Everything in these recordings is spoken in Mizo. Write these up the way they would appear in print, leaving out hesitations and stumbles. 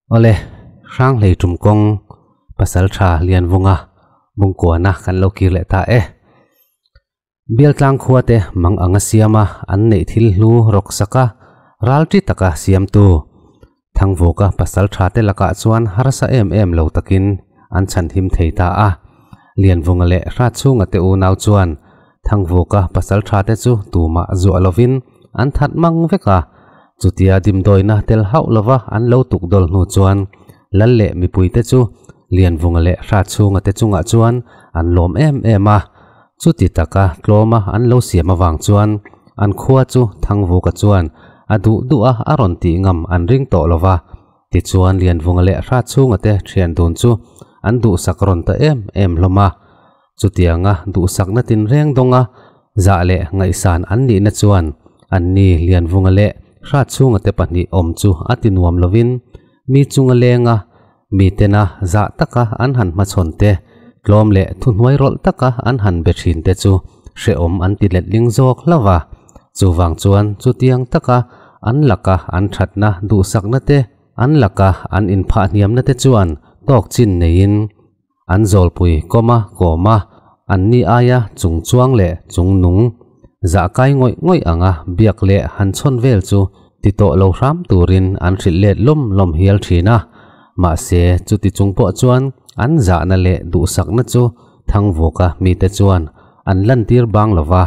Awle, Hranghlei tum kawng Pasaltha Lianvunga Bungkuana kan lo kir leh ta e. Bialtlang khua te mang anga siama an neih thil hlu rawk saka ralṭi taka siamtu Thangvuka Pasaltha te lakah chuan harsa em em lo takin an chhanhim thei ta a. Lianvunga leh Hratchhunga te unau chuan Thangvuka Pasaltha te chu tumah zuah lovin an that mang vek a. Chutia dimdawina tel hauh lova an lo tuk dawl hnu chuan Lal leh mipuite chu Lianvunga leh Hratchhunga te chungah chuan an lawm em em a. Chuti taka tlawma an lo siam avang chuan an khua chu Thangvuka chuan a duh duh a a rawn tih ngam an ring tawh lova. Tichuan Lianvunga leh Hratchhunga te thian dun chu an duhsak rawn ta em em hlawm a. Chutianga duhsakna tinreng dawnga zah leh ngaihsan an nihna chuan anni Lianvunga leh Hratchhunga te pahnih awm chu a ti nuam lovin mi chunga lenga mitena zah taka an han hmachhawn te, tlawm leh thuhnuai rawlh taka an han be thin te chu hrehawm an ti letling zawk hlauh a. Chuvang chuan chutiang taka an laka an thatna duhsakna te, an laka an inphahhniamna te chuan tawk chin neiin An zawlpui kawma kawma anni aia chung chuang leh chung nung zah kai ngawih ngawih anga biak leh han chhawn vel chu ti tawh lo hram turin an hrilh let lawm lawm hial thin a. Mahse, chuti chung pawh chuan an zahna leh duhsakna chu Thangvuka mite chuan an lantir bang lo va,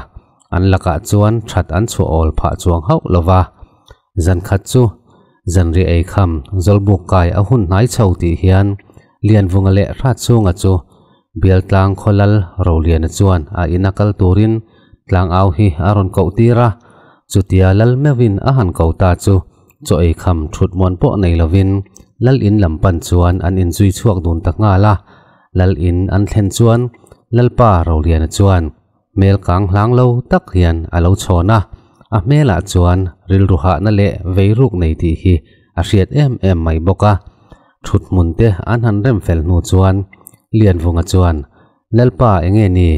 an lakah chuan that an chhuah awl phah chuang hauh lo va. Zan khat chu zanriah ei kham Zawlbuk kai a hun hnai chho tih hian Lianvunga leh Hratchhunga chu Bialtlang Khawlal Roliana chuan a ina kal turin tlangau hi a rawn koh tir a, chutia lal meuhin a han ko ta chu chaw ei kham thut muan pawh nei lovin lal in lam pan chuan an inzui chhuak dun ta nghal a, lal in an thlen chuan Lalpa Roliana chuan Hmel kang hlang lo tak hian a lo chhawn a, a hmelah chuan rilru hahna leh veiruk nei tih hi a hriat em em mai bawk a. Thut hmun te an han rem fel hnu chuan Lianvunga chuan, Lalpa enge ni?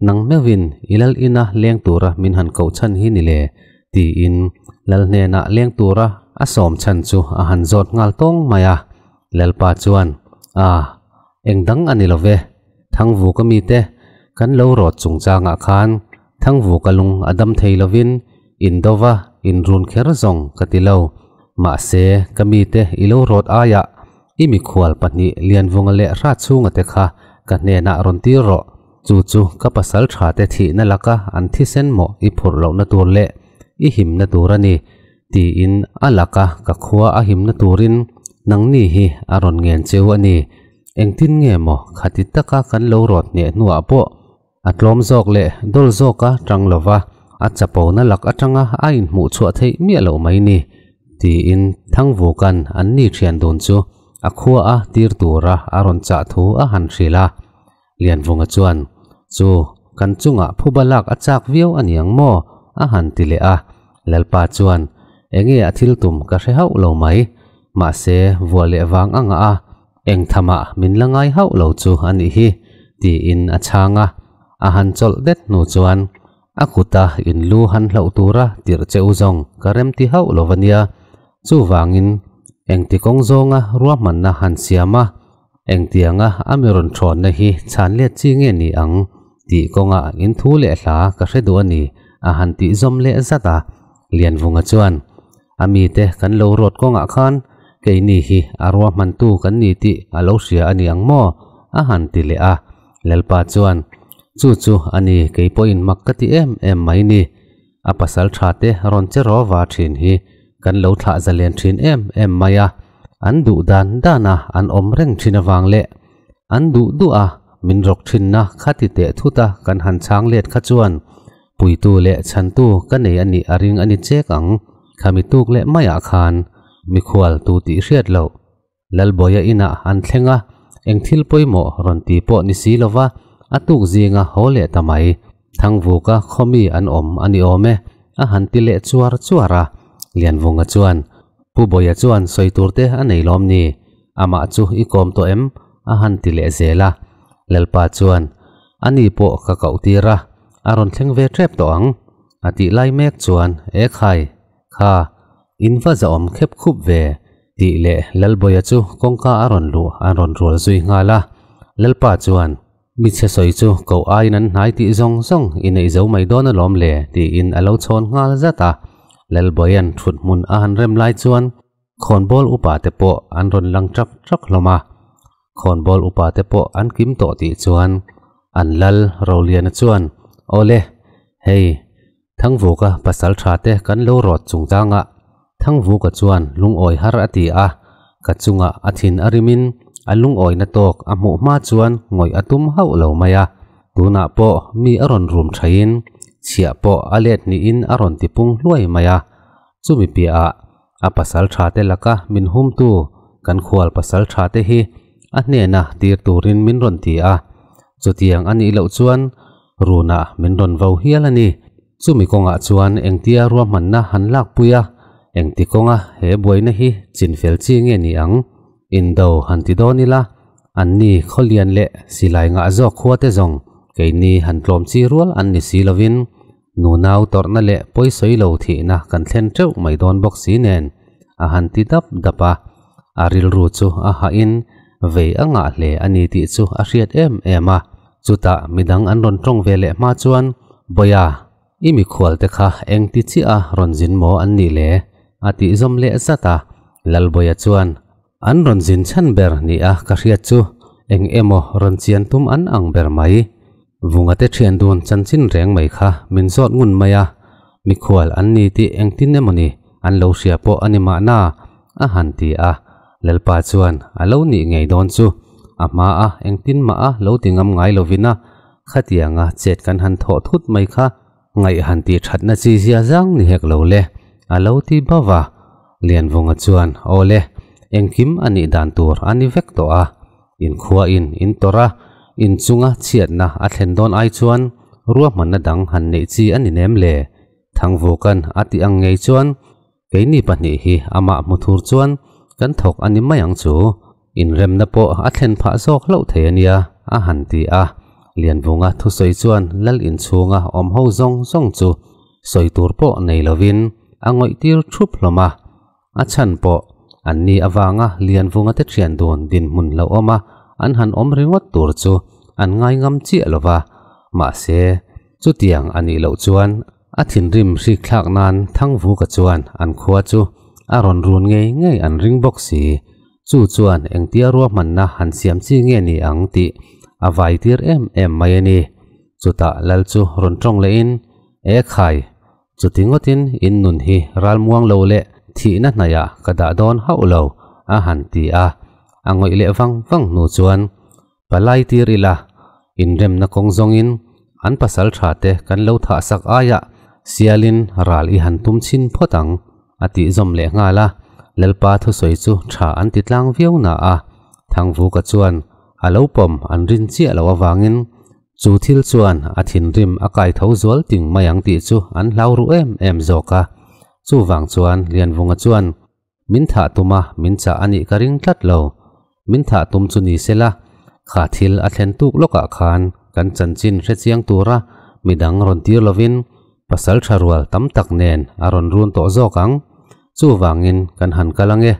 Nang meuhin i lal ina leng tura min han koh chhan hi ni le? tiin lal hnenah leng tura a sawm chhan chu a han zawt nghal tawng mai a. Lalpa chuan, A, eng dang a ni lo ve. Thangvuka mite kan lo rawt chungchangah khan Thangvuka lung a dam thei lovin in dova in run kher zawng ka ti lo. Mahse, ka mite i lo rawt aiah i mikhual pahnih Lianvunga leh Hratchhunga te kha ka hnenah rawn tir rawh. Chu chu ka pasal tha te thihna laka an thisen mawh i phurh lohna tur leh i himna tur a ni tiin a laka ka khua a himna turin nangni hi a rawn ngen cheu a ni. Engtin nge maw khati taka kan lo rawt hneh hnuah pawh a tlawm zawk leh dawl zawka tang lova a chapona lak atanga a inhmuh chhuah theih miah loh mai ni tiin Thangvuka'n anni thian dun chu a khua a tir tura a rawn chah thu a han hrilh a. Lianvunga chuan, Chu, kan chungah phuba lak a chak viau a niang maw? a han ti leh a. Lalpa chuan, Enge a thil tum ka hre hauh lo mai. Mahse, vuah leh vang a ngah a, eng thamah min la ngai hauh lo chu a nih hi, tiin a chhang a. A han chawlh det hnu chuan, A kuta in lu han hlauh tura tirh che u zawng ka remti hauh lo va nia. Chuvangin, engti kawng zawnga ruahmanna han siam a, Engtianga a mi rawn thawnna hi chhan let chi nge ni ang tih kawngah in thu leh hla ka hre duh a ni a han tih zawm leh zat a. Lianvunga chuan, A mite kan lo rawt kawngah khan keini hi a ruahmantu kan ni tih a lo hria a ni ang maw? a han ti leh a. Lalpa chuan, Chu chu a ni kei pawhin mak ka ti em em mai ni. A pasal tha te rawn che raw va thin hi kan lo thlah zalen thin em em mai a, an duh dan dan a an awm reng thin avang leh an duh duh a min rawk thinna kha ti teh thut a kan han chhang let kha chuan puitu leh chhantu ka nei a nih a ring a ni chek ang, khami tuk leh maiah khan mikhual tu tih hriat loh. Lalbawia inah an thleng a, eng thil pawimawh rawn ti pawh ni si lova a tuk zinga haw leh ta mai. Thangvuka khawmi an awm a ni awm e, a han ti leh chuar chuar a. Lianvunga chuan, Pu Bawia chuan sawi tur te a nei lawm ni? Amah chu i kawm tawh em? a han ti leh zel a. Lalpa chuan, Ani pawh ka koh tir a, a rawn thleng ve tep tawh ang, a tih lai mek chuan, Ekhai, kha, in va zahawm khep khup ve. Tih leh Lalbawia chu kawngka a rawn luh a rawn rual zui nghal a. Lalpa chuan, Mi chhe sawi chu koh aiin an hnai tih zawng zawng i neih zo mai dawn alawm le, tiin a lo chhawn nghal zat a. Lalbawia'n thut hmun a han rem lai chuan khawnbawl upa te pawh an rawn lang ṭak ṭak hlawm a. Khawnbawl upa te pawh an kim tawh tih chuan an lal Roliana chuan, Awle, hei, Thangvuka pasal tha te kan lo rawt chungchangah Thangvuka chuan lungawi har a ti a, ka chungah a thin a rimin a lungawina tawk a hmuh hma chuan ngawih a tum hauh lo mai a, tunah pawh mi a rawn rum thain chhiah pawh a let hnihin a rawn ti pung hluai mai a, chumi piahah a pasal tha te laka min humtu kan khual pasal tha te hi a hnena tir turin min rawn ti a, chutiang a nih loh chuan Runah min rawn vo hial a ni. Chumi kawngah chuan engtia ruahmanna han lakpui a, engti kawnga he buaina hi chinfel chi nge ni ang? Indo han ti dawn ila, anni khawlian leh silai ngah zawk khuate zawng keini han tlawm chi rual an ni si lovin nunau tawrhna leh pawisawi lo thihna kan thlen teuh mai dawn bawk si nen a han ti dap dap a. A rilru chu a hahin vei a ngah hle a ni tih chu a hriat em em a. Chutah midang an rawn tawng ve leh hma chuan, Bawia, i mikhual te kha eng ti chiah a rawn zin maw an nih le? a tih zawm leh zat a. Lalbawia chuan, An rawn zin chhan ber ni a ka hriat chu eng emaw rawn chian tum an ang ber mai. Vunga te thian dun chanchin reng mai kha min zawt ngun mai a, mikhual an ni tih engtin emaw ni an lo hria pawh a ni mahna, a han ti a. Lalpa chuan a lo nih ngei dawn chu a hma a engtin mah a lo ti ngam ngai lovin a, khatianga chet kan han thawh thut mai kha ngaih han tih thatna chi zia zang ni hek lo le, a lo ti bauh a. Lianvunga chuan aw le, engkim a nih dan tur a ni vek tawh a, inkhua in in tawrh a, inchunga chhiatna a thlen dawn ai chuan ruahmanna dang han neih chi a ni nem le, Thangvuka'n a tih ang ngei chuan Keini pahnih hi amah hmu thur chuan kan thawk a ni mai ang chu. Inremna pawh a thlen phah zawk hlauh thei a nia, a han ti a. Lianvunga thusawi chuan lal inchhunga awm ho zawng zawng chu sawi tur pawh nei lovin a ngawih tir thup hlawm a. A chhan pawh anni avanga Lianvunga te thian dun dinhmun hlauhawma an han awm ringawt tur chu an ngaingam chiah lo va. Mahse, chutiang a nih loh chuan A thinrim hrik thlak nan Thangvuka chuan an khua chu a rawn run ngei ngei an ring bawk si. Chu chuan engtia ruahmanna han siam chi nge ni ang tih a vai tir em em mai a ni. Chutah Lal chu rawn tawng lehin, E khai, chuti ngawtin in nun hi ralmuang lo leh thihna hnaihah ka dah dawn hauh lo, a han ti a. A ngawih leh vang vang hnu chuan Palai tir ila, inremna kawng zawngin an pasal tha te kan lo thah sak aiah sialin ral i han tum chhin phawt ang, a tih zawm leh nghal a. Lalpa thusawi chu tha an ti tlang viau na a, Thangvuka chuan a lo pawm an rin chiah loh avangin chu thil chuan a thinrim a kai tho zual ting mai ang tih chu an hlau ru em em zawk a. Chuvang chuan Lianvunga chuan Min thah tuma min chah a nih ka ring tlat lo. Min thah tum chu ni se la, kha thil a thlen tuk lawkah khan kan chanchin hre chiang tura midang rawn tir lovin pasal tha rual tam tak nen a rawn run tawh zawk ang. Chuvangin kan han kal ange,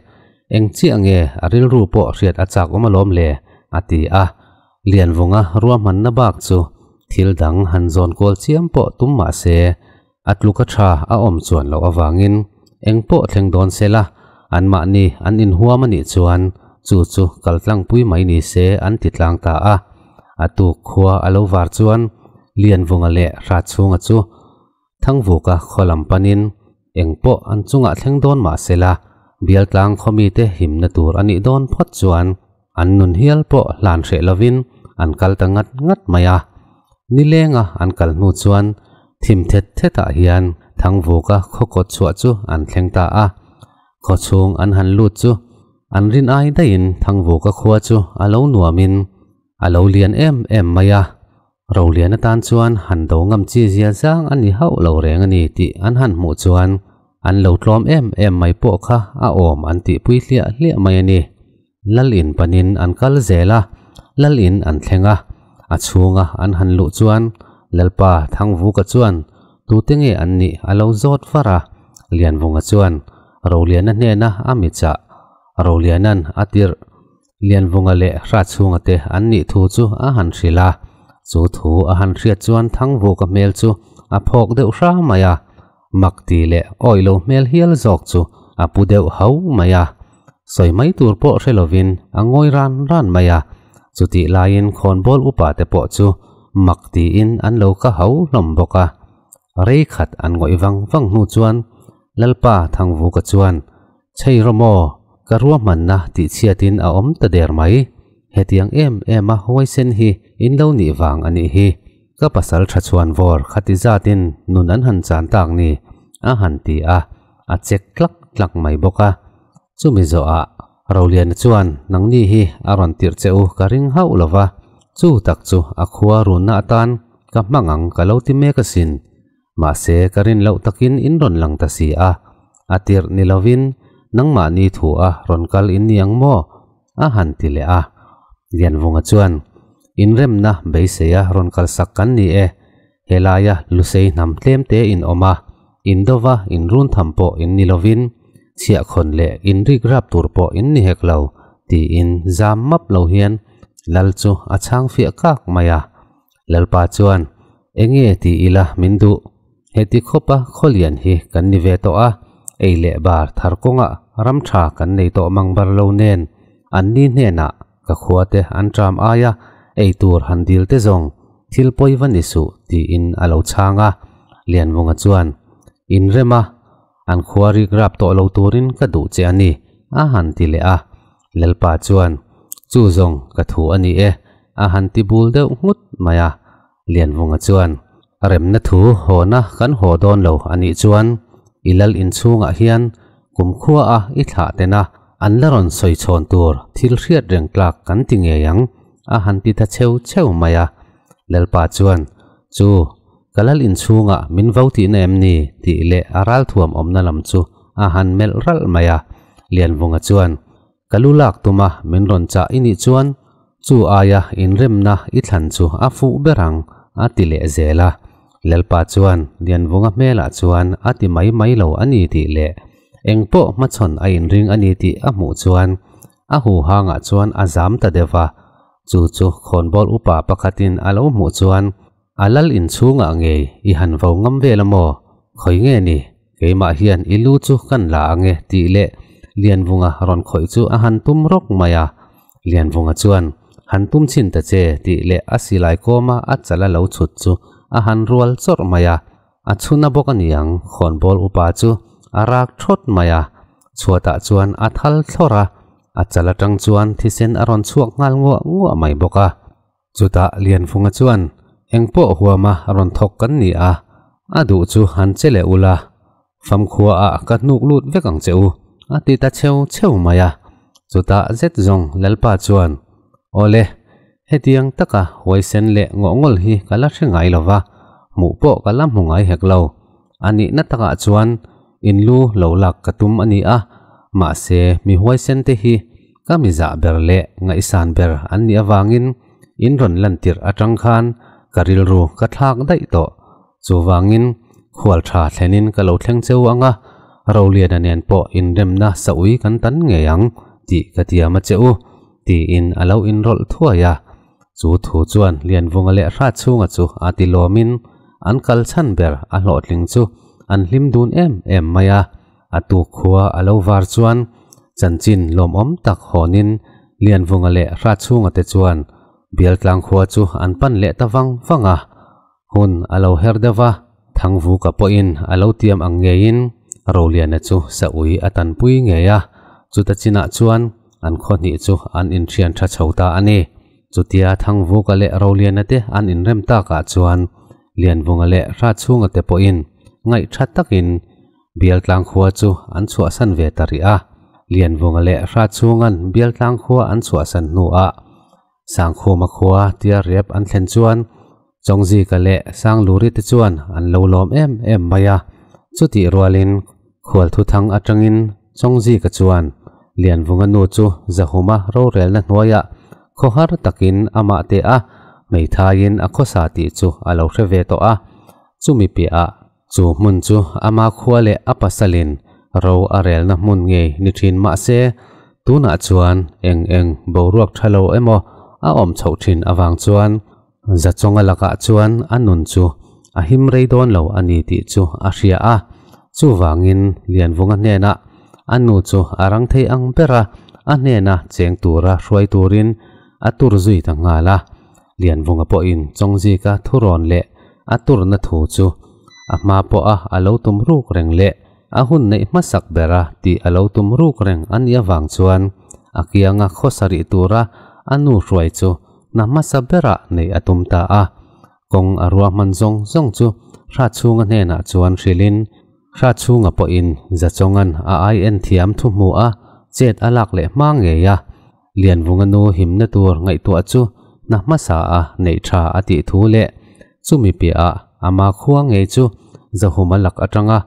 eng chiah nge a rilru pawh hriat a chak awm alawm le, a ti a. Lianvunga ruahmanna bak chu thil dang han zawn kual chiam pawh tum mah se, A tluka tha a awm chuan loh avangin eng pawh thleng dawn se la, anmahni an inhuam a nih chuan chu chu kal tlangpui mai ni se an ti tlang ta a. A tuk khua a lo var chuan Lianvunga leh Hratchhunga chu Thangvuka khaw lam panin eng pawh an chungah thleng dawn mah se la, Bialtlang khaw mite himna tur a nih dawn phawt chuan an nun hial pawh hlan hreh lovin an kal ta ngat ngat mai a. Nilenga an kal hnu chuan thim thet thetah hian Thangvuka khaw kawt chhuah chu an thleng ta a. Khaw chhung an han lut chu an rin ai daihin Thangvuka khua chu a lo nuamin a lo lian em em mai a. Rolian atan chuan han do ngam chi zia zang a ni hauh lo reng a ni tih an han hmuh chuan an lo tlawm em em mai pawh kha a awm an tihpui hliah hliah mai a ni. Lal in panin an kal zel a, Lal in an thleng a, a chhunga an han luh chuan Lalpa Thangvuka chuan tute nge an nih a lo zawt var a, Lianvunga chuan Roliana hnena a mi chah. Rolianan a tirh Lianvunga leh Hratchhunga te an nih thu chu a han hrilh a. Chu thu a han hriat chuan Thangvuka hmel chu a phawk deuh hra mai a, mak ti leh awih lo hmel hial zawk chu a pu deuh hau mai a. Sawi mai tur pawh hre lovin a ngawi ran ran mai a, chutih laiin khawnbawl upa te pawh chu mak tiin an lo ka hau hlawm bawk a. Rei khat an ngawih vang vang hnu chuan Lalpa Thangvuka chuan, Chhei rawh maw, ka ruahmanna tihchhiatin a awm ta der mai. Hetiang em em a huaisen hi in lo nih vang a nih hi. Ka pasal tha chhuan vawr khati zatin nun an han chan tak ni, a han ti a, a chek tlak tlak mai bawk a. Chumi zawhah Roliana chuan nangni hi a rawn tirh che u ka ring hauh lo va, chu tak chu a khua runna atan ka hmang ang ka lo ti mek asin. Mahse ka rin loh takin in rawn lang ta si a, a tirh ni lovin nangmahni thu a rawn kal in ni ang maw? a han ti leh a. Lianvunga chuan, Inremna beiseia rawn kalsak kan ni e, helaia Lusei hnam tlem te in awm a, indova inrun tham pawh in ni lovin, chhiahkhawn leh inrik rap tur pawh in ni hek lo, tiin zam map lo hian Lal chu a chhang fiah kak mai a. Lalpa chuan, Enge ti ila min duh? Heti khawpa khawlian hi kan ni ve tawh a, ei leh bar thar kawngah ram tha kan nei tawh mang bar lo nen, an ni hnenah ka khuate an ṭam aia ei tur han dil te zawng thil pawi va ni suh tiin a lo chhang a. Lianvunga chuan, Inrem a, an khua rik rap tawh lo turin ka duh che a ni, a han ti leh a. Lalpa chuan, Chu zawng ka thu a ni e, a han ti bul deuh nghut mai a. Lianvunga chuan, Remna thu hawna kan haw dawn lo a nih chuan i lal inchhungah hian kumkhua a i thlah tena an la rawn sawi chhawn tur thil hriat reng tlak kan ti ngei ang, a han ti ta cheu cheu mai a. Lalpa chuan, Chu, ka lal inchhungah min vo tihna em ni? tih leh a ralthuam awmna lam chu a han melh ralh mai a. Lianvunga chuan, Ka lu lak tuma min rawn chah i nih chuan chu aia inremna i thlan chu a fuh ber ang, a ti leh zel a. Lalpa chuan Lianvunga hmelah chuan a ti mai mai lo a ni tih leh eng pawh hmachhawn a inring a ni tih a hmuh chuan a huhangah chuan a zam ta deuh va. Chu chu khawnbawl upa pakhatin a lo hmuh chuan A lal inchhungah ngei i han vo ngam vel a maw? Khawi nge ni? Keimah hian i lu chu kan la ang e tih leh Lianvunga rawn khawih chu a han tum rawk mai a. Lianvunga chuan, Han tum chhin ta che tih leh a silai kawma a chal a lo chhut chu a han rual chawrh mai a. A chhuna bawk a niang khawnbawl upa chu a rak thawt mai a. Chhuatah chuan a thal thlawrh a, a chal atang chuan thisen a rawn chhuak nghal nguah nguah mai bawk a. Chutah Lianfunga chuan, Engpawh huama rawn thawk kan ni a, a duh chu han che leh ula, famkhua ah ka hnuk lut vek ang che u, a ti ta cheu cheu mai a. Chutah zet zawng Lalpa chuan, Awle, hetiang taka huaisen leh ngawhngawl hi ka la hre ngai lova, hmuh pawh ka la hmu ngai hek lo. A nihna takah chuan in lu lo lak ka tum a ni a, mahse mi huaisen te hi ka mi zah ber leh ngaihsan ber an nih avangin in rawn lan tirh atang khan ka rilru ka thlak daih tawh. Chuvangin khual tha thlenin ka lo thleng cheu ang a, Roliana nen pawh inremna sa ui kan tan ngei ang tih ka tiam a che u, tiin a lo inrawlh thuai a. Chu thu chuan Lianvunga leh Hratchhunga chu a ti lawmin an kal chhan ber a hlawhtling chu an hlim dun em em mai a. A tuk khua a lo var chuan chanchin lawmawm tak hawnin Lianvunga leh Hratchhunga te chuan Bialtlang khua chu an pan leh ta vang vang a. Hun a lo her deuh va, Thangvuka pawhin a lo tiam ang ngeiin Roliana chu sa ui a tanpui ngei a, chuta chinah chuan an khaw hnih chu an inthian tha chho ta a ni. Chutia Thangvuka leh Roliana te an inrem takah chuan Lianvunga leh Hratchhunga te pawhin ngaih tha takin Bialtlang khua chu an chhuahsan ve ta rih a. Lianvunga leh Hratchhunga'n Bialtlang khua an chhuahsan hnuah Sangkhuma khua tia rep an thlen chuan Chawngzika leh Sangluri te chuan an lo lawm em em mai a. Chutih rualin Khualthuthang atangin Chawngzika chuan Lianvunga nu chu Zahuma rorelna hnuaiah khawhar takin amah teh a, hmeithaiin a khawsa tih chu a lo hre ve tawh a. Chumi piahah Chu hmun chu ama khua leh a pasalin ro a relna hmun ngei ni thin mah se, Tunah chuan eng eng boruak tha lo emaw a awm chhoh thin avang chuan Zachawnga lakah chuan a nun chu a him rei dawn lo a ni tih chu a hria a. Chuvangin Lianvunga hnenah a nu chu a rang thei ang ber a, a hnena cheng tura hruai turin a tur zui ta nghal a. Lianvunga pawhin Chawngzika thurawn leh a turna thu chu a hma pawha a lo tum ruk reng leh a hun neih hmasak bera tih a lo tum ruk reng a nih avang chuan a kianga khawsa rih tura a nu hruai chu hna hmasa berah neih a tum ta a. Kawng a ruahman zawng zawng chu Hratchhunga hnenah chuan hrilhin Hratchhunga pawhin Zachawnga'n a ai en thiam thu hmu a chet a lak leh hma ngei a. Lianvunga nu himna tur ngaihtuah chu hna hmasa a neih tha a tih thu leh chumi piahah ama khua ngei chu Zahuma lak atanga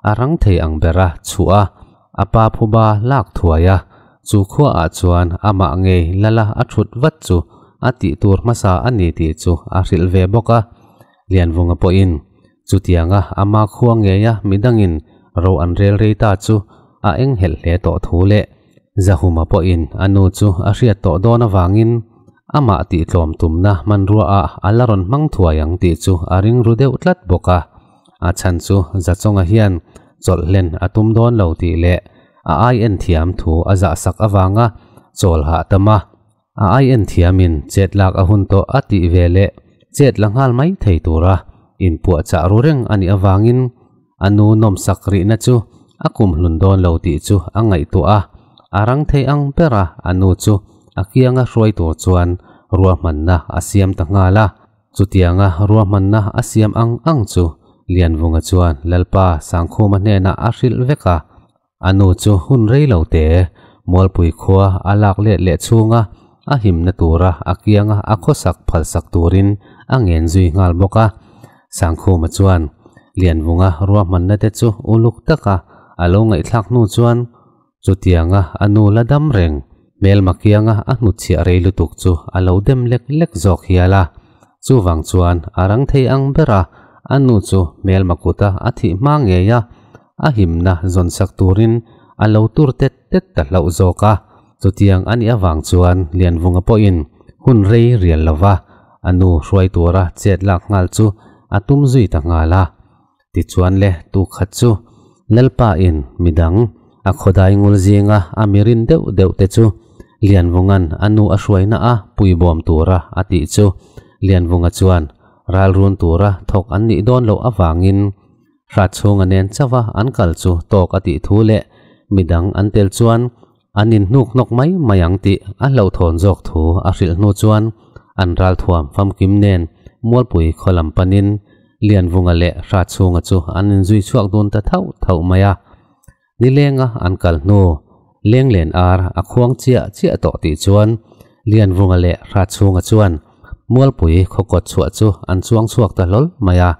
a rang thei ang bera chhuah a, a pa phuba lak thuai a, chu khuaah chuan amah ngei lala a thut vat chu a tih tur hmasa a ni tih chu a hrilh ve bawk a. Lianvunga pawhin chutianga ama khua ngeia midangin ro an rel rei ta chu a enghelh hle tawh thu leh Zahuma pawhin a nu chu a hriat tawh dawn avangin amah tihtlawm tumna hmanrua ah a la rawn hmang thuai ang tih chu a ring ru deuh tlat bawk a. A chhan chu Zachawnga hian chawlh hlen a tum dawn lo tih leh a ai en thiam thu a zahsak avanga chawl hah tam a. A ai en thiamin chet lak a hun tawh a tih ve leh chet la nghal mai thei tura inpuahchah ru reng a nih avangin a nu nawmsak rihna chu a kum hlun dawn lo tih chu a ngaihtuah a, a rang thei ang bera a nu chu a kianga hruai tur chuan ruahmanna a siam ta nghal a. Chutianga ruahmanna a siam ang ang chu Lianvunga chuan Lalpa Sangkhuma hnenah a hrilh vek a. A nu chu hun rei lo te Mualpui khua a lak let leh chhunga a himna tura a kianga a khawsak phalsak turin a ngen zui nghal bawk a. Sangkhuma chuan Lianvunga ruahmanna te chu uluk taka a lo ngaihthlak hnu chuan chutianga a nu la dam reng hmelma kianga a hnutchhiah rei lutuk chu a lo dem lek lek zawk hial a. Chuvang chuan a rang thei ang bera a nu chu hmelma kuta a thih hma ngei a, a himna zawnsak turin a lo tur tet tet ta hlauh zawk a. Chutiang a nih avang chuan Lianvunga pawhin hun rei rial lova a nu hruai tura chet lak nghal chu a tum zui ta nghal a. Tichuan le tu khat chu Lalpa in midang a khawdai ngul zinga a mirin deuh deuh te chu Lianvunga'n a nu a hruaina a puibawm tura a tih chu Lianvunga chuan ralrun tura thawk an nih dawn loh avangin Hratchhunga nen chauha an kal chu tawk a tih thu leh midang an tel chuan an inhnuk hnawk mai mai ang tih a hlauhthawn zawk thu a hrilh hnu chuan an ralthuam famkim nen Mualpui khaw lam panin Lianvunga leh Hratchhunga chu an inzui chhuak dun ta thauh thauh mai a. Nilenga an kal hnu Lenglen ar a khuang chiah chiah tawh tih chuan Lianvunga leh Hratchhunga chuan Mualpui khaw kawt chhuah chu an chuang chhuak ta hlawl mai a.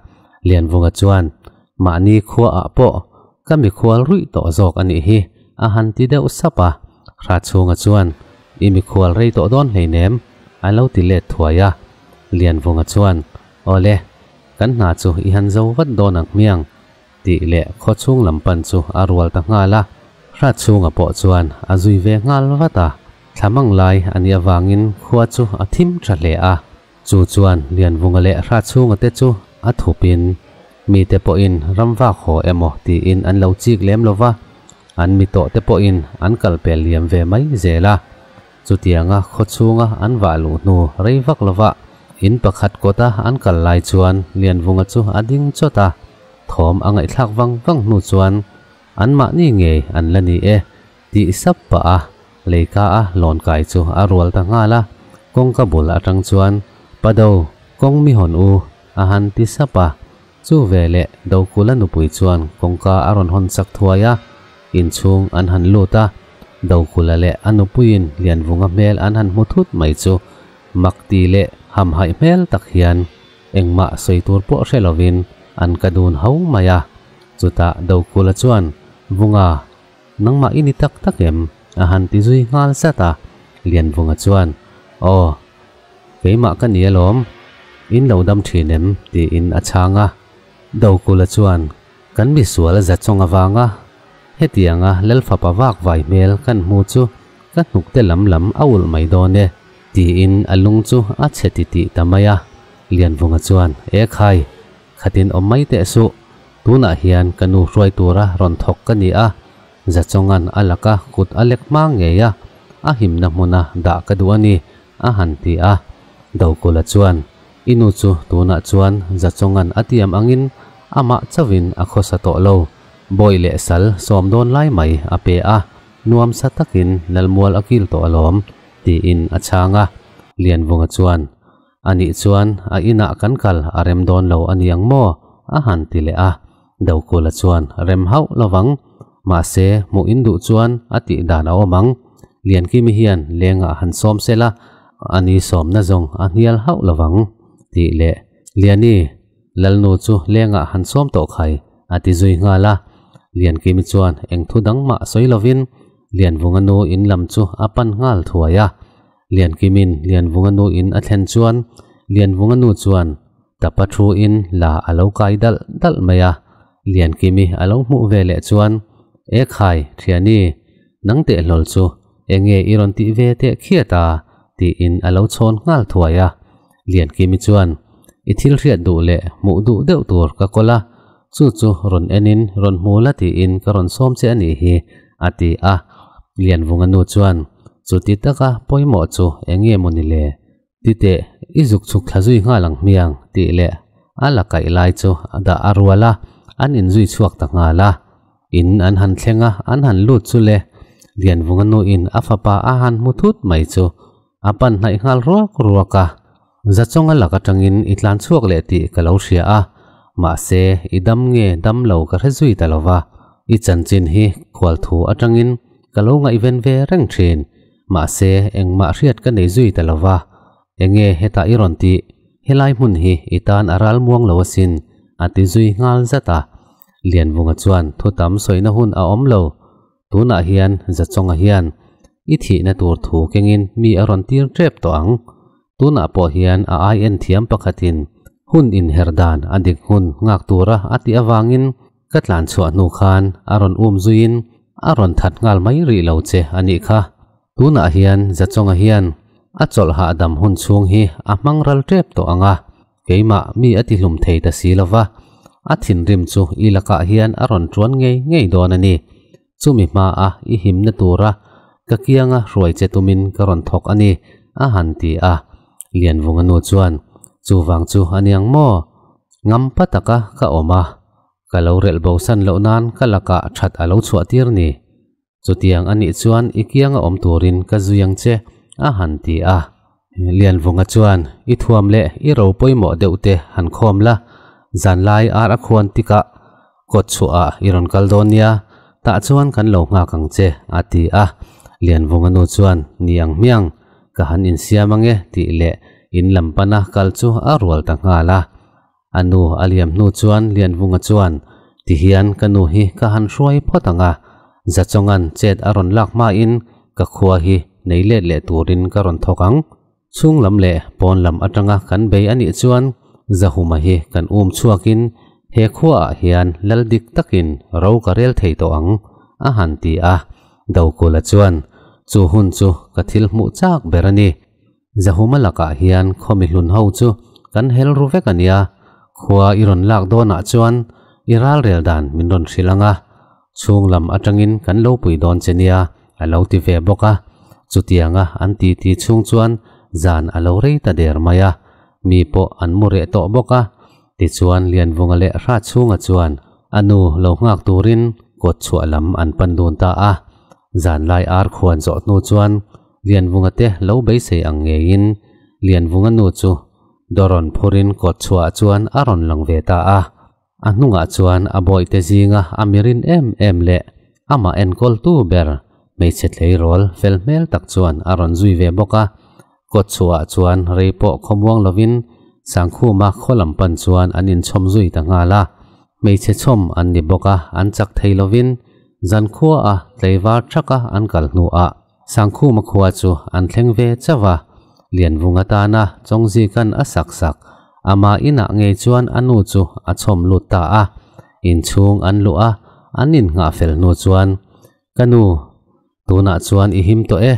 Lianvunga chuan, Mahni khuaah pawh ka mikhual ruih tawh zawk a nih hi, a han ti deuh sap a. Hratchhunga chuan, I mikhual rei tawh dawn hleinem, a lo ti let thuai a. Lianvunga chuan, Awle, kan hna chu i han zo vat dawn ang hmiang, tih leh khaw chhung lam pan chu a rual ta nghal a. Hratchhunga pawh chuan a zui ve nghal vat a. Thla mang lai a nih avangin khua chu a thim tha hle a. Chu chuan Lianvunga leh Hratchhunga te chu a thupin mite pawhin ramvak haw emaw tiin an lo chik lem lo va, an mi tawh te pawhin an kal pel liam ve mai zel a. Chutianga khaw chhunga an vah luh hnu rei vak lova in pakhat kawta an kal lai chuan Lianvunga chu a ding chawt a, thawm a ngaihthlak vang vang hnu chuan anmahni ngei an la ni e tih sap pah a, leika a lawn kai chu a rual ta nghal a, kawngka bul atang chuan Pado, kawng mi hawn u, a han ti sap a, chu veleh Dokula nupui chuan kawngka a rawn hawn chak thuai a, inchhung an han lut a, Dokula leh a nupuiin Lianvunga hmel an han hmu thut mai chu mak ti leh hamhaih hmel tak hian engmah sawi tur pawh hre lovin an ka dun ho mai a, chutah Dokula chuan Vunga, Nangmah i ni tak tak em? a han ti zui nghal zat a. Lianvunga chuan, Aw, keimah ka ni alawm, in lo dam thin em? tiin a chhang a. Dokula chuan, Kan misual za chawng avanga hetianga Lalfapa vak vai hmel kan hmu chu ka hnuk te lam lam a ulh mai dawn e, tiin a lung chu a chhe titih ta mai a. Lianvunga chuan, E khai, khatin awm mai teh suh, tunah hian ka nu hruai tura rawn thawk ka ni a, Zachawnga'n a laka kut a lek hma ngei a, a himna hmuna dah ka duh a ni, a han ti a. Dokula chuan, I nu chu tunah chuan Zachawnga'n a tiam angin amah chauhin a khawsa tawh lo. Bawih leh sal sawm dawn lai mai a pe a, nuam sa takin Lalmual a kil tawh alawm, tiin a chhang a. Lianvunga chuan, Anih chuan a inah kan kal a rem dawn lo a ni ang maw? a han ti leh a. Dokula chuan, Rem hauh lovang, mahse hmuh in duh chuan a tih dan a awm ang. Liankimi hian lengah han sawm sela, a ni sawmna zawng a hnial hauh lovang, tih leh Liani, Lalnu chu lengah han sawm tawh khai, a ti zui nghal a. Liankimi chuan eng thu dang mah sawi lovin Lianvunga nu in lam chu a pan nghal thuai a. Liankimin Lianvunga nu in a thlen chuan Lianvunga nu chuan tapa thu in la a lo kai dalh dalh mai a. Liankimi a lo hmuh ve leh chuan, E khai, thiani, nang teh hlawl chu enge i rawn tih ve teh khiat a? tiin a lo chhawn nghal thuai a. Liankimi chuan, I thil hriat duh leh hmuh duh deuh tur ka kawl a, chu chu rawn enin rawn hmu la tiin ka rawn sawm che a nih hi, a ti a. Lianvunga nu chuan, Chuti taka pawimawh chu enge maw ni le? Ti teh, i zuk chhuk thla zui nghal ang hmiang, tih leh a la kaih lai chu a dah a rual a, an inzui chhuak ta nghal a. In an han thleng a, an han lut chu le, Lianvunga nuin a fapa a han hmu thut mai chu a pan hnaih nghal ruak ruak a. Zachawnga lak atangin i tlan chhuak leh tih ka lo hria a, mahse i dam nge dam lo ka hre zui ta lo va, i chanchin hi khual thu atangin ka lo ngaihven ve reng thin, mahse engmah hriat ka nei zui ta lo va, enge hetah i rawn tih, helai hmun hi i tan a ral muang lo asin, a ti zui nghal zat a. Lianvunga chuan thu tam sawina hun a awm lo, Tunah hian Zachawnga hian i thihna tur thu kengin mi a rawn tir tep tawh ang. Tunah pawh hian a ai en thiam pakhatin hun inher dan a dik hun nghak tura a tih avangin ka tlan chhuah hnu khan a rawn um zuiin a rawn that nghal mai rih lo che a nih kha. Tunah hian Zachawnga hian a chawlh hahdam hun chhung hi a hmang ral tep tawh ang a, Keimah mi a tihlum thei ta si lo va, a thinrim chu i lakah hian a rawn ṭuan ngei ngei dawn a ni. Chumi hmaa i himna tura ka kianga hruai che tumin ka rawn thawk a ni, a han ti a. Lianvunga nu chuan, Chuvang chu a niang maw? Ngampa taka ka awm a, ka lo relh bosan loh nan ka lakah ṭhat a lo chhuah tir ni. Chutiang a nih chuan i kianga awm turin ka zui ang che, a han ti a. Lianvunga chuan, I thuam leh i ro pawimawh deuh te han khawm la, zanlai ar a khuan tikah kawt chhuahah i rawn kal dawn nia, tah chuan kan lo nghak ang che, a ti a. Lianvunga nu chuan, Ni ang hmiang, ka han insiam ang e, tih leh in lam pana kal chu a rual ta nghal a. A nu a liam hnu chuan Lianvunga chuan, Ti hian ka nu hi ka han hruai phawt ang a, Zachawnga'n chet a rawn lak hmain ka khua hi nei let leh turin ka rawn thawk ang. Chhung lam leh pawn lam atanga kan bei a nih chuan Zahuma hi kan um chhuakin he khuaah hian lal dik takin ro ka rel thei tawh ang, a han ti a. Dokula chuan, Chu hun chu ka thil hmuh chak ber a ni. Zahuma lakah hian khaw mihlun ho chu kan hel ru vek a nia, khua i rawn lak dawnah chuan i ralrel dan min rawn hrilh ang a, chhung lam atangin kan lo pui dawn che nia a lo ti ve bawk a. Chutianga an titi chhung chuan zan a lo rei ta der mai a, mi pawh an mu reh tawh bawk a. Tichuan Lianvunga leh Hratchhunga chuan a nu lo nghak turin kawt chhuah lam an pan dun ta a. Zanlai ar khuan zawh hnu chuan Lianvunga te lo beisei ang ngeiin Lianvunga nu chu dawrawn phurin kawt chhuahah chuan a rawn lang ve ta a. A hnungah chuan a bawihte zinga a mirin em em leh amah enkawltu ber hmeichhe tleirawl fel hmel tak chuan a rawn zui ve bawk a. Kawt chhuahah chuan rei pawh khawmuang lovin Sangkhuma khaw lam pan chuan an inchhawm zui ta nghal a. Hmeichhe chhawm an ni bawk a, an chak thei lovin zankhuaah tleivar thaka an kal hnuah Sangkhuma khua chu an thleng ve chauh a, Lianvunga tana Chawngzika'n a sak sak, ama inah ngei chuan a nu chu a chhawm lut ta a. Inchhung an luh a, an innghah fel hnu chuan, Ka nu, Tunah chuan i him tawh e,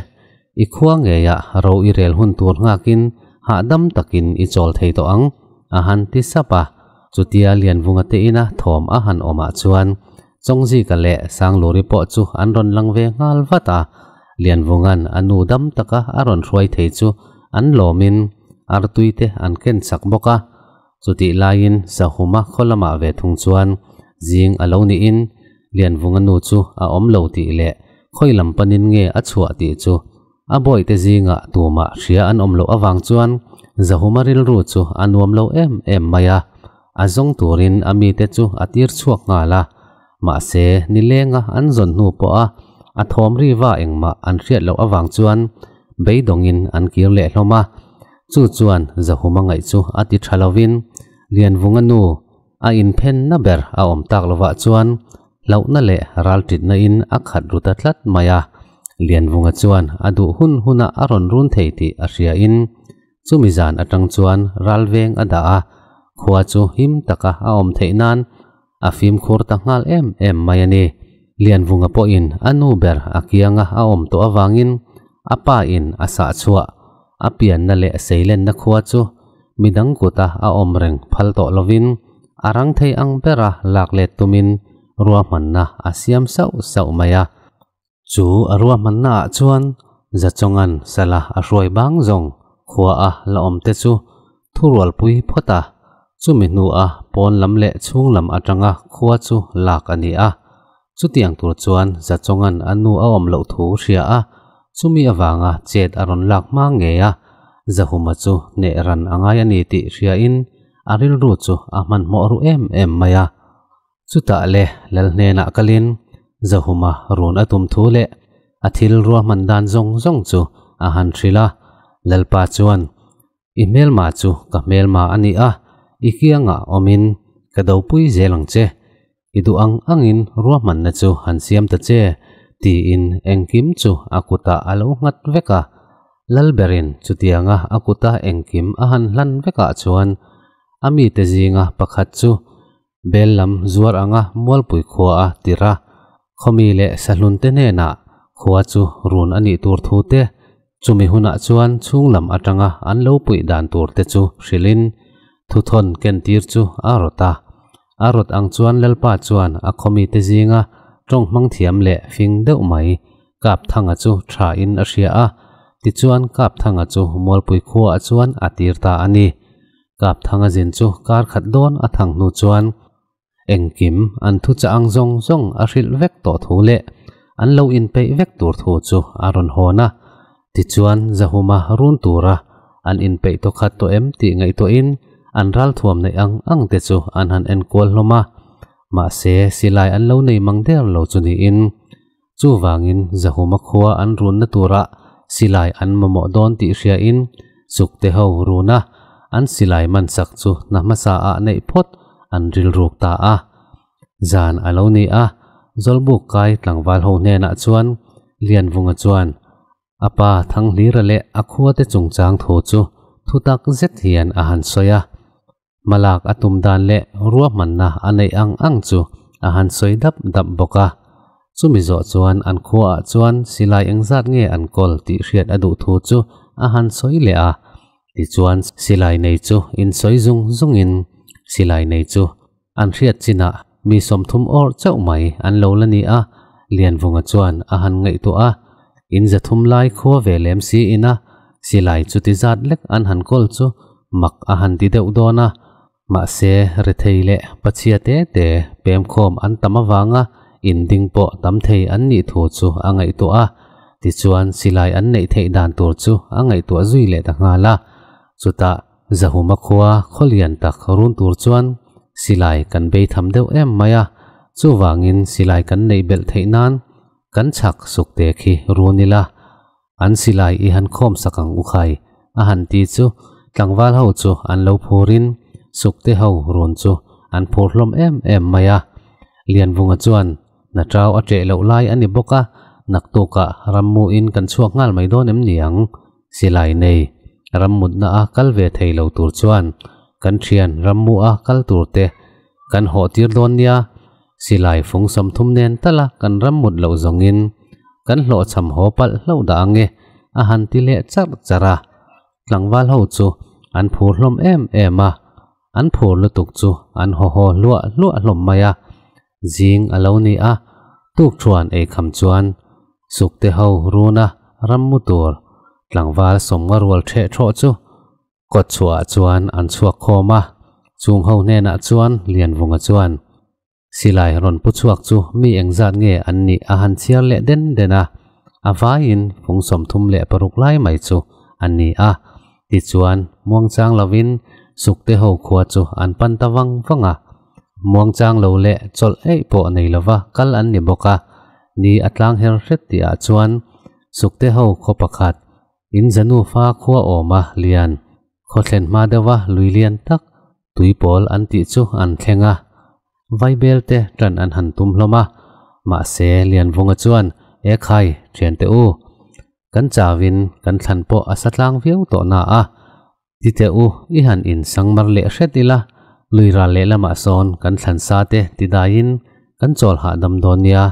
i khua ngeiah ro i rel hun tur nghakin hahdam takin i chawl thei tawh ang, a han ti sap a. Chutia Lianvunga te ina thawm a han awmah chuan Chawngzika leh Sangluri pawh chu an rawn lang ve nghal vat a. Lianvunga'n a nu dam taka a rawn hruai thei chu an lawmin artui te an ken chak bawk a. Chutih laiin Sahuma khaw lamah ve thung chuan zing a lo niin Lianvunga nu chu a awm lo tih leh khawi lam panin nge a chhuah tih chu a bawihte zingah tumah hria an awm loh avang chuan Zahuma rilru chu a nuam lo em em mai a, a zawng turin a mite chu a tir chhuak nghal a. Mahse, nilenga an zawn hnu pawha a thawm riva engmah an hriat loh avang chuan beidawngin an kir leh hlawm a. Chu chuan Zahuma ngaih chu a ti tha lovin Lianvunga nu a inphenna ber a awm tak lovah chuan hlauhna leh ralṭitna in a khat ru ta tlat mai a. Lianvunga chuan a duh hun hunah a rawn run thei tih a hria in chumi zan aṭang chuan ralveng a dah a, khua chu him taka a awm theih nan a fimkhur ta nghal em em mai a ni. Lianvunga pawhin a nu ber a kianga a awm tawh avangin a pa in a sah chhuah a pianna leh seilenna khua chu midang kuta a awm reng phal tawh lovin a rang thei ang bera lak let tumin ruahmanna a siam sauh sauh mai a. Chu a ruahmanna ah chuan Zachawng'an sala a hruai bang zawng khua a la awm te chu thurualpui phawt a, chumi hnu a pawn lam leh chhung lam atanga khua chu lak a ni a. Chutiang tur chuan Zachawng'an a nu a awm loh thu hria a, chumi avanga chet a rawn lak hma ngei a, Zahuma chu hneh ran a ngai a ni tih hriain a rilru chu a hmanhmawh ru em em mai a. Chutah le Lal hnenah kalin Zahuma run a tum thu leh a thil ruahman dan zawng zawng chu a han hrilh a, Lalpa chuan, I hmelma chu ka hmelma a ni a, i kiangah awmin ka dopui zel ang che. I duh ang angin ruahmanna chu han siam ta che, tiin engkim chu a kutah a lo nghat vek a. Lalberin chutianga a kuta engkim a han hlan vekah chuan a mite zinga pakhat chu Bel lam zuar anga Mualpui khua a tir a, khawmi leh sahlunte hnenah khua chu run a nih tur thu te, chumi hunah chuan chhung lam atanga an lo puih dan tur te chu hrilhin thuthawn kentir chu a rawt a. A rawt ang chuan Lalpa chuan a khawmite zinga tawng hmang thiam leh fing deuh mai Kapthanga chu thain a hria a, tichuan Kapthanga chu Mualpui khuaah chuan a tir ta a ni. Kapthanga zin chu kar khat dawn a thang hnu chuan engkim an thu chah ang zawng zawng a hrilh vek tawh thu leh an lo inpeih vek tur thu chu a rawn hawn a. Tichuan Zahuma run tura an inpeih tawh khat tawh em tih ngaihtuahin an ralthuam neih ang ang te chu an han enkual hlawm a. Mahse silai an lo nei mang der lo chu niin Chuvangin Zahuma khua an runna turah silai an mamawh dawn tih hriain Sukte ho runa an silai man sak chu hna hmasa ah neih phawt an rilruk ta a. Zan a lo ni a, Zawlbuk kai tlangval ho hnenah chuan Lianvunga chuan A pa Thanghlira leh a khuate chungchang thu chu thutak zet hian a han sawi a. Hmalak a tum dan leh ruahmanna a neih ang ang chu a han sawi dap dap bawk a. Chumi zawh chuan an khuaah chuan silai engzat nge an kawl tih hriat a duh thu chu a han sawi leh a. Tichuan silai nei chu insawi zung zungin silai nei chu an hriat chinah mi 30 awrh chauh mai an lo la ni a, Lianvunga chuan a han ngaihtuah a, in 300 lai khua ve lem si ina silai chuti zat lek an han kawl chu mak a han ti deuh dawn a, mahse rethei leh pachhia te te pemkhawm an tam avanga in ding pawh tam thei an nih thu chu a ngaihtuah a, tichuan silai an neih theih dan tur chu a ngaihtuah zui leh ta nghal a, chutah Zahuma khua khaw lian tak run tur chuan silai kan bei tham deuh em mai a, chuvangin silai kan neih belh theih nan kan chhak suk te khi run ila, an silai i han khawm sak ang u khai a han ti chu tlangval ho chu an lo phurin sukte ho run chu an phur hlawm em em mai a. Lianvunga chuan hna chau a ṭeh loh lai a ni bawk a, naktukah rammuin kan chhuak nghal mai dawn em ni ang? Silai nei rammutna a kal ve thei lo tur chuan kan thian rammu a kal tur te kan hawh tir dawn nia, silai fung 30 nen tala kan rammut loh zawngin Kan hlawhchham haw palh hlauh dah ange a han ti leh charh charh a. Tlangval ho chu an phur hlawm em em a, an phur lutuk chu an haw haw hluah hluah hlawm mai a. Zing a lo ni a, tukṭhuan ei kham chuan sukte ho runa ram mu tur tlangval sawmnga rual ṭheh ṭhawh chu kawtchhuah chuan an chhuak khawm a. Chung ho hnenah chuan Lianvunga chuan Silai rawn pu chhuak chu mi engzat nge an nih a han chhiar leh den den a, a vaiin fung 36 lai mai chu a ni a. Tichuan, muangchang lovin Sukte ho khua chu an pan ta vang vang a. Muangchang lo leh chawlh eih pawh nei lova kal an ni bawk a, ni a tlang her hret tihah chuan Sukte ho khaw pakhat, in Zanufa khua awma lian, khaw thlen hma deuha lui lian tak, Tuipawl an tih chu an thleng a, Vaibel te ṭan an han tum hlawm a, mahse Lianvunga chuan, E khai, ṭhiante u, kan chauin kan thlan pawh a sa tlang viau tawh na a, ti teh u, i han in sangmar leh hret ila, lui ral leh lamah sawn kan thlan sa te ti daiin kan chawl hahdam dawn nia,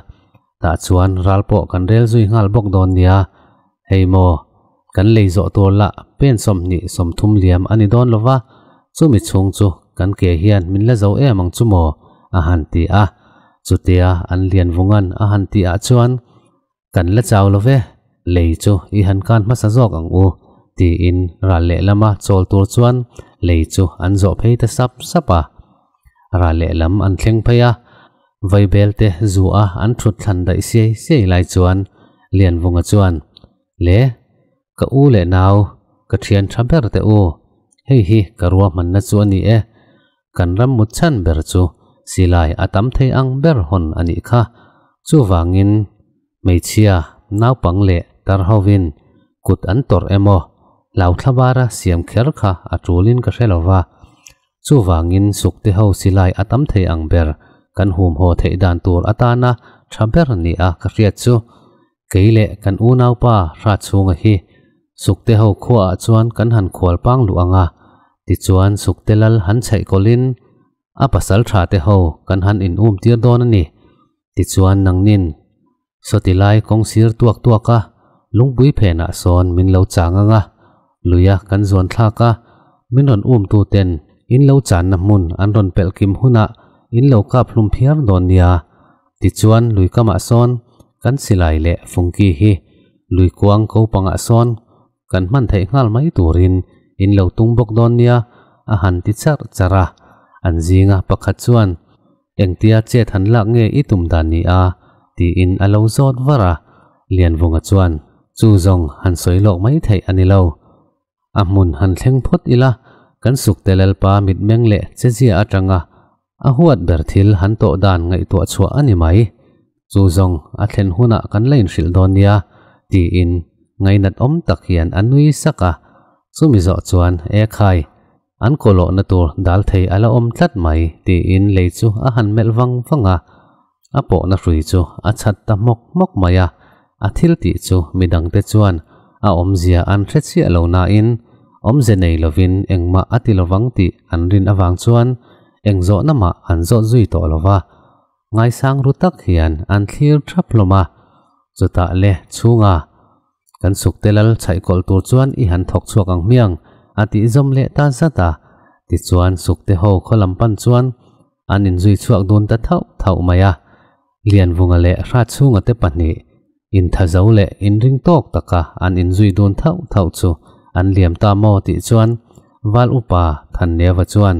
tah chuan ral pawh kan rel zui nghal bawk dawn nia, hei maw, kan lei zawh tur lah pen 20 30 liam a ni dawn lo va, chumi chhung chu kan ke hian min la zo em ang chu maw? a han ti a. Chutia an Lianvunga'n a han tih ah chuan, Kan la chau lo ve, lei chu i han kan hmasa zawk ang u, tiin ral lehlama chawl tur chuan lei chu an zawh phei ta sap sap a. Ral lehlam an thleng phei a, Vaibel te zu a an thut thlan daih siai siai lai chuan Lianvunga chuan, Le, ka u leh nau, ka thian tha ber teh u, hei hi ka ruahmanna chu a ni e. Kan ram mut chhan ber chu silai a tam thei ang ber hawn a nih kha. Chuvangin hmeichhia, naupang leh tar hovin kut an tawrh emaw, hlauthla bara siam kher kha a tulin ka hre lo va. Chuvangin sukte ho silai a tam thei ang ber kan humhaw theih dan tur atana tha ber nia ka hriat chu kei leh kan unaupa Hratchhunga hi sukte ho khuaah chuan kan han khual pang luh ang a, tichuan sukte lal han chhaih kawlhin a pasal tha te ho kan han in um tir dawn a ni. Tichuan nangnin sawti lai kawng sir tuak tuak a, lungpui phenah sawn min lo chang ang a, luia kan zuan thlak a, min rawn um tu ten in lo channa hmun an rawn pelh kim hunah in lo kap hlum phiar dawn nia. Tichuan lui kamah sawn kan silai leh fungki hi lui kuang ko pangah sawn kan hman theih nghal mai turin in lo tung bawk dawn nia a han ti charh charh a. An zinga pakhat chuan Engtia chet han lak nge i tum dan ni a? tiin a lo zawt var a. Lianvunga chuan Chu zawng han sawi lawk mai theih a ni lo. A hmun han thleng phawt ila, kan sukte Lalpa mitmeng leh chezia atanga a huat ber thil han tawh dan ngaihtuah chhuah a ni mai. Chu zawng a thlen hunah kan la inhrilh dawn nia, tiin ngainat awm tak hian a nui sak a. Chumi zawh chuan, E khai, an kawlawhna tur dal thei a la awm tlat mai, tiin lei chu a han melh vang vang a. A pawhna hrui chu a chhat ta hmawk hmawk mai a, a thil tih chu midangte chuan a awmzia an hre chiah lo nain awmze nei lovin engmah a ti lovang tih an rin avang chuan eng zawhna mah an zawt zui tawh lo va, ngaisang ru tak hian an thlir thap hlawm a. Chutah le chhunga kan sukte lal chhaihkawlh tur chuan i han thawk chhuak ang hmiang a tih zawm leh ta zat a, tichuan sukte ho khaw lam pan chuan An inzui chhuak dun ta thauh thauh mai a, Lianvunga leh Hratchhunga te pahnih inthazo leh inring tawk taka an inzui dun thauh thauh chu an liam ta maw tih chuan Val Upa Thanniava chuan,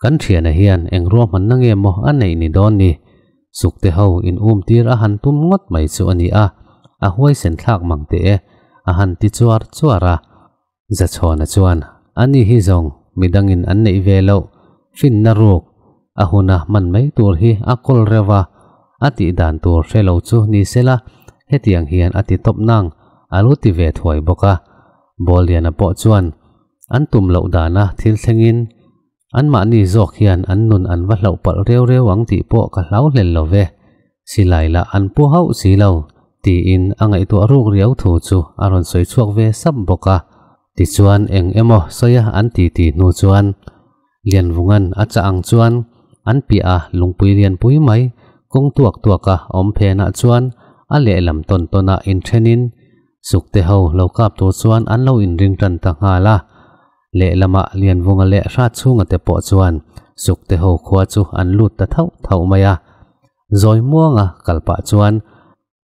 Kan thiana hian eng ruahmanna nge maw a neih ni dawn ni? Sukte ho in um tir a han tum ngawt mai chu a ni a, a huaisen thlak mang teh e, a han ti chuar chuar a. Zachhawna chuan, Ani hi zawng midangin an neih ve loh, finna ruk, a huna hman mai tur hi a kawl reuh a, a tih dan tur hre lo chu ni sela hetiang hian a ti tawp nang, a lo ti ve thuai bawk a. Bawlliana pawh chuan, An tum loh dana thil thlengin Anmahni zawk hian an nun an va hlauh palh reu reu ang tih pawh ka hlau hlel lo ve. Silai lah an pu hauh si lo, tiin a ngaihtuah ruk riau thu chu a rawn sawi chhuak ve sap bawk a. Tichuan eng emaw sawia an titi hnu chuan Lianvunga'n a chah ang chuan an piah a lungpui lianpui mai kawng tuak tuaka awm phenah chuan a lehlam tawn tawn ah inthenin Sukte ho lo kap tur chuan an lo inring tan ta nghal a. Lehlamah Lianvunga leh Hratchhunga te pawh chuan Sukte ho khua chu an lut ta thauh thauh mai a. Zawi muanga kal pah chuan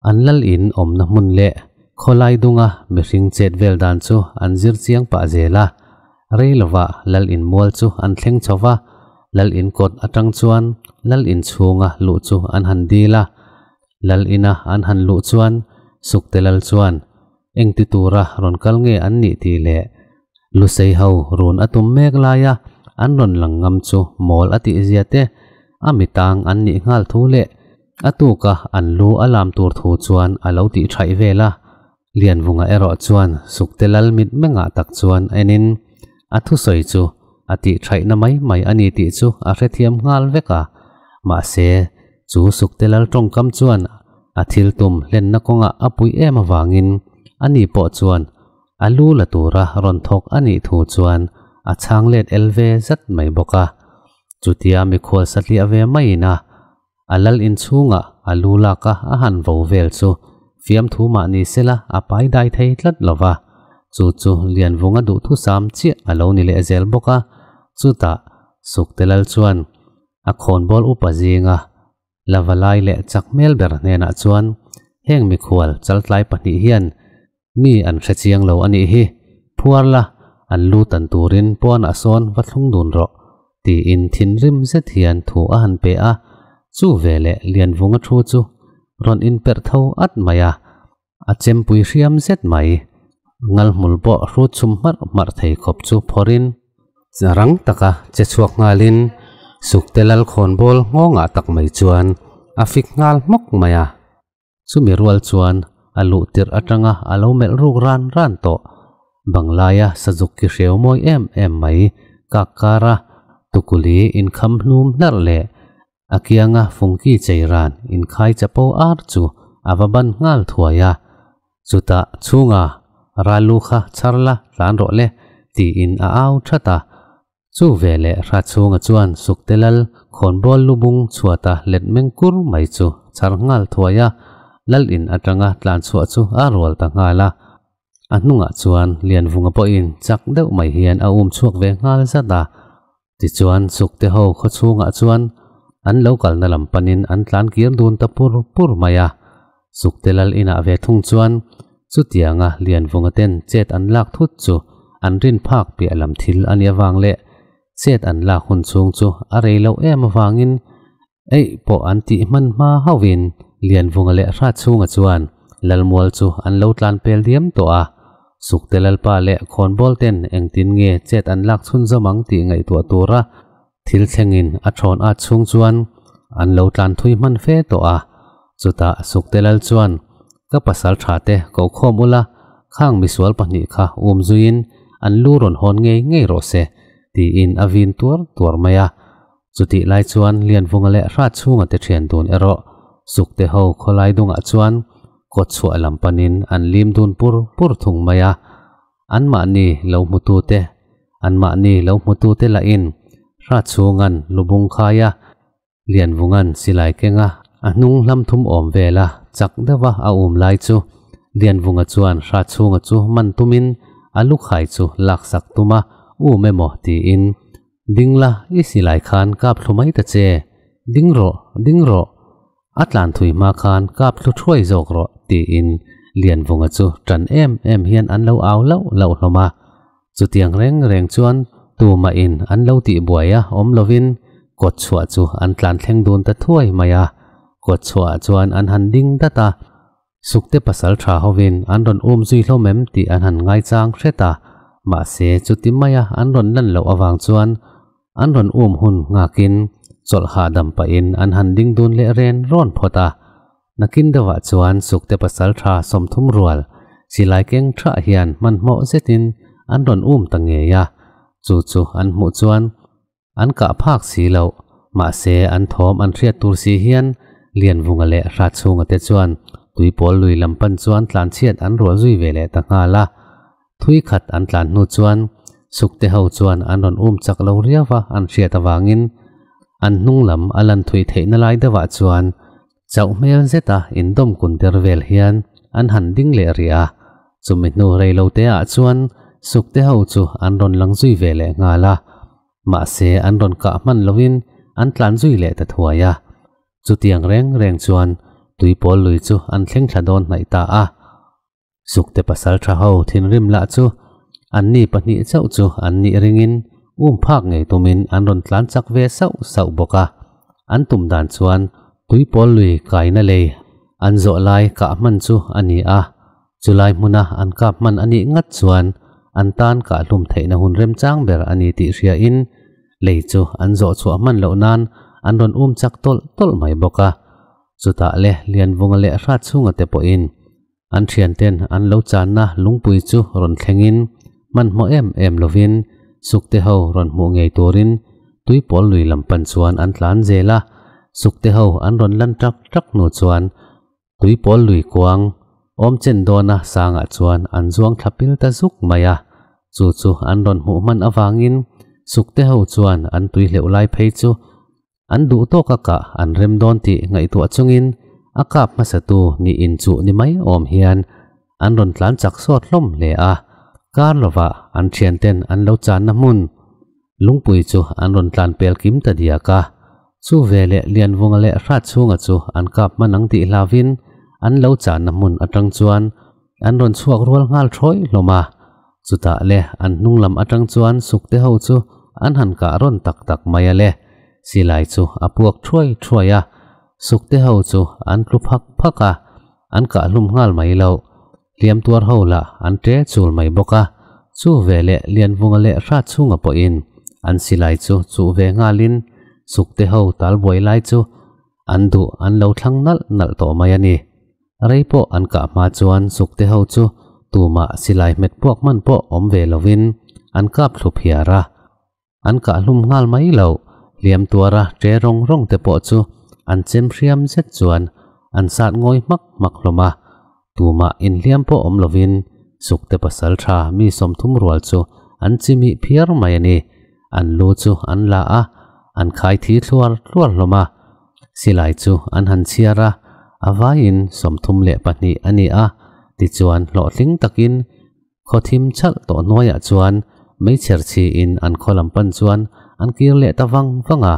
an lal in awmna hmun leh khawlai dunga mihring chet vel dan chu an zir chiang pah zel a. Rei lovah lal in mual chu an thleng chho va, lal in kawt atang chuan lal in chhunga luh chu an han dil a. Lal ina an han luh chuan Sukte lal chuan engti tura rawn kal nge an nih tih leh Lusei ho run a tum mek laia an rawn lang ngam chu mawl a tih zia te, a mitang an nih nghal thu leh a tuka an lu a lam tur thu chuan a lo tih thaih vel a. Lianvunga erawh chuan Sukte lal mit mengah tak chuan enin a thusawi chu a tih thaihna mai mai a ni tih chu a hrethiam nghal vek a. Mahse, chu Sukte lal tawngkam chuan a thil tum hlenna kawngah a puih em avangin ani pawh chuan a lu la tura rawn thawk a nih thu chuan a chhang let el ve zat mai bawk a. Chutia mikhual satliah ve maiin a a lal inchhungah a lu lak a a han vo vel chu fiamthu mah ni sela a pai dai thei tlat lo va. Chu chu Lianvunga duhthusam chiah a lo ni leh zel bawk a. Chutah Sukte lal chuan a khawnbawl upa zinga Lavalai leh chak hmel ber hnenah chuan heng mikhual chaltlai pahnih hian mi an hre chiang lo a nih hi, phuar la, an lu tan turin puanah sawn va thlung dun rawh, tiin thinrim zet hian thu a han pe a, chu veleh Lianvunga thu chu rawn inperh tho at mai a, a chempui hriam zet mai, ngalhmul pawh hrut chhum hmarh hmarh thei khawp chu phawrhin, Rang taka che chhuak nghalin Sukte lal khawnbawl nghawngah tak mai chuan a fik nghal hmawk mai a. Chumi rual chuan a luh tirh atanga a lo melh ruk ran ran tawh. Banglaia sazuk ki hreu mawi em em mai kak kara tukuli inkham hnum hlarh leh a kianga fungki chei ran inkhai chapo ar chu a va ban nghal thuai a. Chutah chhunga ral lu kha chhar la tlan rawh le tiin a au that a. Chu veleh hra chhunga chuan Sukte lal khawnbawl lubung chhuata let meng kur mai chu chhar nghal thuai a, lal in atanga tlan chhuah chu a rual ta nghal a. A hnungah chuan Lianvunga pawhin chak deuh mai hian a um chhuak ve nghal zat a. Tichuan Sukte ho khaw chhungah chuan an lo kalna lam panin an tlan kir dun ta pur pur mai a. Sukte lal inah ve thung chuan chutianga Lianvunga ten chet an lak thut chu an rin phak piah lam thil a nih avang leh chet an lak hun chhung chu a rei loh em avangin eih pawh an tih hman hma hauhin Lianvunga leh Hratchhunga chuan Lalmual chu an lo tlan pel diam tawh a. Sukte Lalpa leh Khawnbawl ten engtin nge chet an lak chhunzawm ang tih ngaihtuah tura thil thlengin a thawn at chhung chuan an lo tlan thui hman fe tawh a. Chutah Sukte Lal chuan, Ka pasal tha te koh khawm ula, khang misual pahnih kha um zuiin an lu rawn hawn ngei ngei rawh se, tiin a vin tuar tuar mai a. Chutih lai chuan Lianvunga leh Hratchhunga te thian dun erawh Sukte ho khawlai dungah chuan kawt chhuah lam panin an lim dun pur pur thung mai a. Anmahni lo hmutute, anmahni lo hmutute lahin Hratchhunga'n lubung khaia Lianvunga'n silai kenga a hnung hlam thum awm vela chak deuha a um lai chu Lianvunga chuan Hratchhunga chu man tumin a lukhai chu laksak tuma um emaw tiin Ding la, i silai khan kap thlu mai ta che. Ding rawh, ding rawh. A tlan thui hma khan kap thlu thuai zawk rawh, tiin Lianvunga chu ṭan em em hian an lo au lauh lauh hlawm a. Chutiang reng reng chuan tumahin an lo tih buai a awm lovin kawt chhuah chu an tlan thleng dun ta thuai mai a. Kawt chhuahah chuan an han ding dat a. Sukte pasal tha hovin an rawn um zui hlawm em tih an han ngaichang hret a, mahse chuti maia an rawn lan loh avang chuan an rawn um hun nghakin chawlh hahdam pahin an han ding dun leh ren rawn phawt a. Nakin deuhah chuan Sukte pasal tha 30 rual silai keng thah hian hmanhmawh zetin an rawn um ta ngei a, chu chu an hmuh chuan An kah phak si loh, mahse an thawm an hriat tur si hian Lianvunga leh Hratchhunga te chuan tuipawl lui lam pan chuan tlanchhiat an rual zui ve leh ta nghal a. Thui khat an tlan hnu chuan Sukte ho chuan an rawn um chak lo riau a an hriat avangin an hnung lam a lan thui theihna lai deuhah chuan Chauh hmel zeta indawm kun der vel hian an han ding leh rih a, chumi hnu rei lo te ah chuan Sukte ho chu an rawn lang zui ve leh nghal a, mahse an rawn kah hman lovin an tlan zui leh ta thuai a. Chutiang reng reng chuan tuipawl lui chu an thleng thla dawn hnaih ta a. Sukte pasal tha ho thinrim lah chu anni pahnih chauh chu an nih ringin um phak ngei tumin an rawn tlan chak ve sauh sauh bawk a. An tum dan chuan tuipawl lui kaina lei an zawh lai kah hman chu a ni a, chulai hmuna an kap hman a nih ngat chuan an tan kahhlum theihna hun remchang ber a ni tih hriain lei chu an zawh chhuah hman loh nan an rawn um chak tawlh tawlh mai bawk a. Chutah le Lianvunga leh Hratchhunga te pawhin an thianten an lo channa lungpui chu rawn thlengin hmanhmawh em em lovin Sukte ho rawn hmuh ngei turin tuipawl lui lam pan chuan an tlan zel a, Sukte ho an rawn lan ṭak ṭak hnu chuan tuipawl lui kuang awm chen dawna sangah chuan an zuang thla pil ta zuk mai a, chu chu an rawn hmuh hman avangin Sukte ho chuan an tui hleuh lai phei chu An duh tawk a kah an rem dawn tih ngaihtuah chungin a kap hmasatu nih inchuh ni mai awm hian an rawn tlan chak sawt hlawm hle a, kar lovah an thianten an lo channa hmun lungpui chu an rawn tlan pel kim ta diak a. Chu veleh Lianvunga leh Hratchhunga chu an kap hman ang tih hlauvin an lo channa hmun atang chuan an rawn chhuak rual nghal thawi hlawm a. Chutah le an hnung lam atang chuan Sukte ho chu an han kah rawn tak tak mai a le. Silai chu a puak thuai thuai a, Sukte ho chu an tlu phak phak a, an kah hlum nghal mai lo. Hliam tuar ho lah an ṭe chul mai bawk a, chu veleh Lianvunga leh Hratchhunga pawhin an silai chu chuh ve nghalin Sukte ho tal buai lai chu an duh an lo thlang nalh nalh tawh mai a ni. Rei pawh an kah hma chuan Sukte ho chu tumah silai hmet puak hman pawh awm ve lovin an kap thlu phiar a. An kah hlum nghal mai lo, hliam tuara ṭe rawng rawng te pawh chu an chem hriam zet chuan an sat ngawi hmak hmak hlawm a. Tumah inhliam pawh awm lovin Sukte pasal tha mi sawmthum rual chu an chimih phiar mai a ni. An lu chu an la a, an khai thi thluar thluar hlawm a. Silai chu an han chhiar a, a vaiin 32 a ni a, tichuan hlawhtling takin khaw thim chhalh tawh hnuaiah chuan meichher chhiin an khaw lam pan chuan an kir leh ta vang vang a.